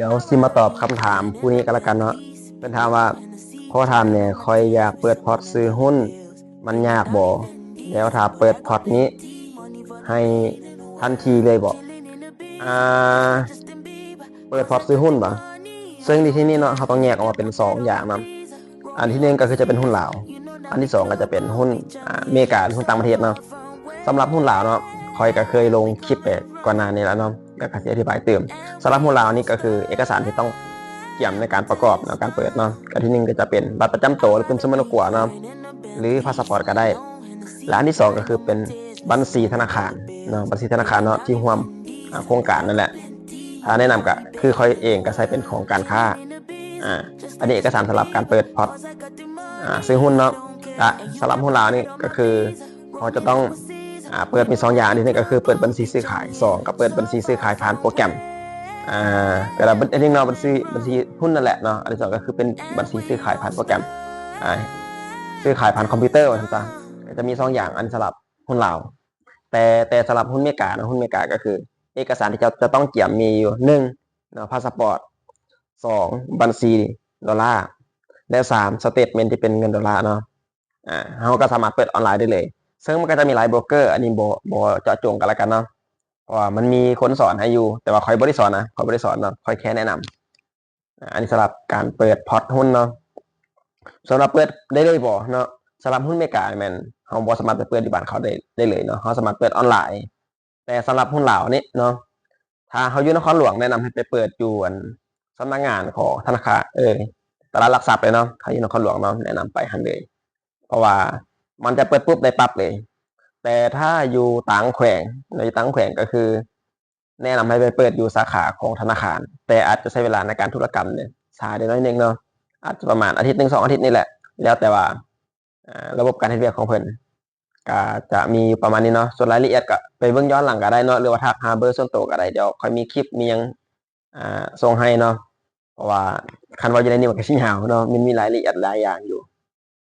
ດຽວຊິມາຕອບຄຳຖາມຜູ້ນີ້ກັນລະກັນເນາະ. ເພິ່ນຖາມວ່າ ຂໍຖາມແດ່ ຂ້ອຍຢາກເປີດພອດຊື້ຫຸ້ນ ມັນຍາກບໍ່? ແລ້ວຖ້າເປີດພອດນີ້ ໃຫ້ທັນທີເລີຍບໍ່? ອ່າ ເປີດພອດຊື້ຫຸ້ນບໍ່? ເຊິ່ງໃນທີ່ນີ້ເນາະ ເຮົາຕ້ອງແຍກອອກມາເປັນສອງຢ່າງນຳ. ອັນທີໜຶ່ງກໍຄືຈະເປັນຫຸ້ນລາວ, ອັນທີສອງກໍຈະເປັນຫຸ້ນ ອ່າ ອາເມລິກາ ຫຼື ຫຸ້ນຕ່າງປະເທດເນາະ. ສຳລັບຫຸ້ນລາວເນາະ ຂ້ອຍກໍເຄີຍລົງຄລິບໄປກ່ອນໜ້ານີ້ແລ້ວເນາະ ກໍ ກໍຊິອະທິບາຍຕື່ມ. ສຳລັບຫຸ້ນລາວນີ້ກໍຄືເອກະສານທີ່ຕ້ອງກຽມໃນການປະກອບເນາະ ການເປີດເນາະ. ອັນທີໜຶ່ງກໍຈະເປັນບັດປະຈຳໂຕ ຫຼື ປຶ້ມສຳເນົາຄົວເນາະ ຫຼື ພາສປອດກໍໄດ້. ແລະ ອັນທີສອງກໍຄືເປັນບັນຊີທະນາຄານເນາະ, ບັນຊີທະນາຄານເນາະ ທີ່ຮ່ວມ ອ່າ ໂຄງການນັ້ນແຫຼະ. ຖ້າແນະນຳກໍຄືຂ້ອຍເອງກໍໃຊ້ເປັນຂອງການຄ້າ. ອ່າ ອັນນີ້ເອກະສານສຳລັບການເປີດພອດ ອ່າ ຊື້ຫຸ້ນເນາະ. ແລະ ສຳລັບຫຸ້ນລາວນີ້ກໍຄື ເຮົາຈະຕ້ອງ ອ່າ ເປີດມີສອງຢ່າງ, ອັນທີໜຶ່ງກໍຄືເປີດບັນຊີຊື້ຂາຍ, ສອງກໍເປີດບັນຊີຊື້ຂາຍຜ່ານໂປຣແກຣມ. ອ່າ ກໍລະບັນ ອັນໜຶ່ງເນາະ ບັນຊີ ບັນຊີຫຸ້ນນັ້ນແຫຼະເນາະ, ອັນທີສອງກໍຄືເປັນບັນຊີຊື້ຂາຍຜ່ານໂປຣແກຣມ ອ່າ ຊື້ຂາຍຜ່ານຄອມພິວເຕີວ່າຊັ້ນຊະ. ກໍຈະມີສອງຢ່າງ ອັນສຳລັບຫຸ້ນລາວ. ແຕ່ ແຕ່ສຳລັບຫຸ້ນເມກາເນາະ, ຫຸ້ນເມກາກໍຄືເອກະສານທີ່ເຈົ້າຈະຕ້ອງກຽມມີຢູ່ ໜຶ່ງເນາະ ພາສປອດ, ສອງບັນຊີໂດລາ ແລະ ສາມສະເຕດເມັນທີ່ເປັນເງິນໂດລາເນາະ. ອ່າ ເຮົາກໍສາມາດເປີດອອນລາຍໄດ້ເລີຍ, ເຊິ່ງມັນກໍຈະມີຫຼາຍໂບຣກເກີ ອັນນີ້ບໍ່ ບໍ່ເຈາະຈົງກັນລະກັນເນາະ ເພາະວ່າມັນມີຄົນສອນໃຫ້ຢູ່, ແຕ່ວ່າຂ້ອຍບໍ່ໄດ້ສອນນະ ຂ້ອຍບໍ່ໄດ້ສອນເນາະ, ຂ້ອຍແຄ່ແນະນຳ. ອ່າ ອັນນີ້ສຳລັບການເປີດພອດຫຸ້ນເນາະ. ສຳລັບເປີດໄດ້ເລີຍບໍ່ເນາະ, ສຳລັບຫຸ້ນເມກາແມ່ນເຮົາບໍ່ສາມາດໄປເປີດຢູ່ບ້ານເຂົາໄດ້ ໄດ້ເລີຍເນາະ, ເຮົາສາມາດເປີດອອນລາຍ. ແຕ່ສຳລັບຫຸ້ນລາວນີ້ເນາະ ຖ້າເຮົາຢູ່ນະຄອນຫຼວງ ແນະນຳໃຫ້ໄປເປີດຢູ່ ອັນ ສຳນັກງານຂອງທະນາຄານ ເອີ ຕະຫຼາດຫຼັກຊັບເລີຍເນາະ. ຖ້າຢູ່ນະຄອນຫຼວງເນາະ ແນະນຳໄປຫັ້ນເລີຍ, ເພາະວ່າມັນຈະເປີດປຸບໄດ້ປັບເລີຍ. ແຕ່ຖ້າຢູ່ຕ່າງແຂວງເນາະ, ຢູ່ຕ່າງແຂວງກໍຄື ແນະນຳໃຫ້ໄປເປີດຢູ່ສາຂາຂອງທະນາຄານ, ແຕ່ອາດຈະໃຊ້ເວລາໃນການທຸລະກຳນີ້ຊ້າໄດ້ໜ້ອຍໜຶ່ງເນາະ, ອາດຈະປະມານອາທິດໜຶ່ງ ສອງອາທິດນີ້ແຫຼະ, ແລ້ວແຕ່ວ່າ ອ່າ ລະບົບການເຮັດວຽກຂອງເພິ່ນ. ກໍຈະມີຢູ່ປະມານນີ້ເນາະ, ສ່ວນລາຍລະອຽດກໍໄປເບິ່ງຍ້ອນຫຼັງກໍໄດ້ເນາະ, ຫຼືວ່າທັກຫາເບີສ່ວນໂຕກໍໄດ້, ດຽວຂ້ອຍມີຄລິບມີຫຍັງ ອ່າ ສົ່ງໃຫ້ເນາະ. ເພາະວ່າຄັນເວົ້າຢູ່ໃນນີ້ມັນກໍຊິຍາວເນາະ, ມັນມີລາຍລະອຽດຫຼາຍຢ່າງຢູ່.